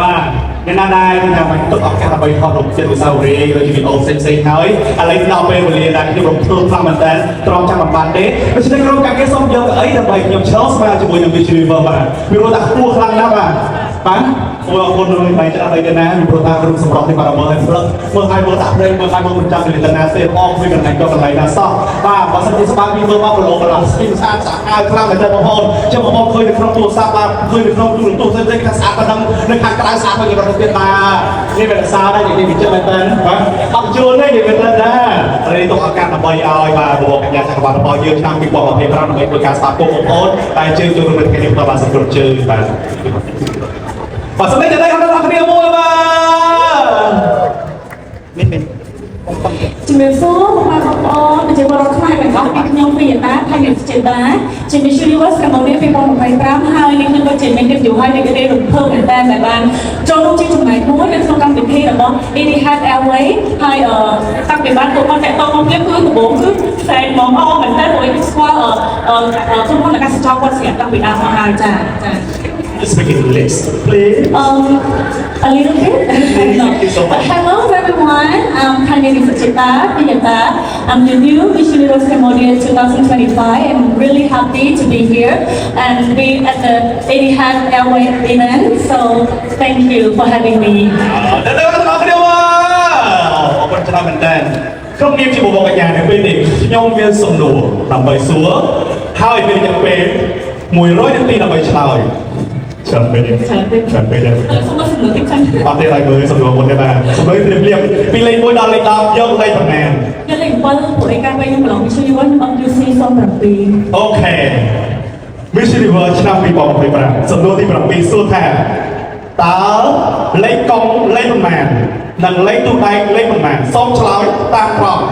បាទអ្នកណាដែរគឺថាមិនទុកឱកាសដើម្បីថតរូបជាអនុស្សាវរីយ៍ឬជាវីដេអូផ្សេងៗហើយឥឡូវដល់ពេលវេលាដែលខ្ញុំរំភើបខ្លាំងមែនតើទ្រាំចាំមិនបានទេដូច្នេះក្រុមការងារសូមយកកៅអីដើម្បីខ្ញុំឈរស្មើជាមួយនឹង Miss Universe បាទពីព្រោះថាខ្ពស់ខ្លាំងណាស់បាទបាទអូអរគុណនឹងបាយច្រើនអីទៅណាពីព្រោះថាក្រុមសម្រាប់នេះបាទមើលឲ្យផ្លឹកមើលឲ្យមើលដាក់ភ្លេងមើលឲ្យមើលមិនចាំទៅណាសេអងពីកន្លែងក៏កន្លែងណាសោះបាទបើសិនជាស្បាពីមើលមកប្រឡងប្រឡងស្ពីស្អាតស្អាតខ្លាំងមែនតើបងប្អូនចាំបងប្អូនឃើញនៅក្នុងទូរស័ព្ទបាទឃើញនៅក្នុងទូរទស្សន៍ផ្សេងៗថាស្អាតប៉ុណ្ណឹងនៅខាងក្រៅស្អាតវិញរត់ទៅទៀតបាទនេះវាសារដែរនិយាយពីចិត្តមែនតើបាទអត់ជួនទេនិយាយមែនតើណារីទុកឱកាសដើម្បីឲ្យបាទបងកញ្ញាចក្រវាឡរបស់យើងឆ្នាំ2025ដើម្បីធ្វើការស្វាគមន៍បងប្អូនតែជើងចូលរួមនៅថ្ងៃនេះបាទសូមគោរពជើងបាទបាទសូមតែដល់អ្នកគ្នាមួយបាទ មានមានបងបង ជំរាបសួរបងប្អូនប្រជាពលរដ្ឋខ្មែរទាំងអស់ពីខ្ញុំពីយតាថៃនិចិតាជា Miss Universe Cambodia 2025ហើយនេះខ្ញុំក៏ជាមានកិត្តិយសហើយនេះក៏រំភើបមែនតើដែលបានចូលរួមជាចំណែកមួយនៅក្នុងកម្មវិធីរបស់ Etihad Airways ហើយអឺតាំងពីបានពួកគាត់តាក់ទងមកខ្ញុំគឺដំបូងគឺផ្សេងហ្មងអមែនតើព្រោះខ្ញុំស្គាល់អឺអឺក្រុមហ៊ុនអាកាសចរគាត់ស្រាប់តាំងពីដើមមកហើយចាចា Speak English, please. A little bit. Thank you so much. But hello everyone. I'm Tanya Sachita Piyata. I'm the new Miss Universe Cambodia 2025. I'm really happy to be here and be at the Etihad Airways event. So thank you for having me. ដល់ដល់ដល់គ្នាបាទអរគុណច្រើនមែនតើក្នុងនាមជាបវរកញ្ញានៅពេលនេះខ្ញុំមានសំណួរដើម្បីសួរហើយមានរយៈពេល100នាទីដើម្បីឆ្លើយច្រើនពេកទេ ច្រើនពេក ច្រើនពេកទេ សូមសំណួរតិចចឹង អត់ទេឲ្យមើលសំណួរមុនទេបាទសំណួរព្រាមព្រាមពីលេខ1ដល់លេខ10យកលេខប៉ុន្មាន យកលេខ7ព្រោះឯការវិញខ្ញុំប្រឡង Miss Universe ខ្ញុំ MUC 07 OK Miss Universe ឆ្នាំ2025សំណួរទី7សួរថាតើលេខកុងលេខប៉ុន្មាននិងលេខទូដែកលេខប៉ុន្មានសូមឆ្លើយតាមត្រង់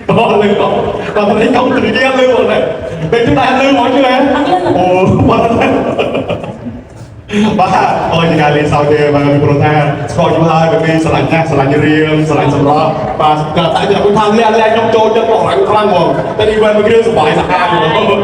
អូលេខកុងដល់លេខកុងទៅទៀតលឺមកដែរលេខទូដែកលឺមកជឿហ៎អូបាត់ហើយបាទអូយការលេងសើចទេបាទពីព្រោះថាស្គាល់យូរហើយពេលស្រឡាញ់ណាស់ស្រឡាញ់រៀងស្រឡាញ់សម្រស់បាទក៏តែខ្ញុំថាលះលះខ្ញុំចូលចិត្តបងខ្លាំងហ្មងតែនេះវិញមួយគ្រឿងសុបាយសាហាវហ្មង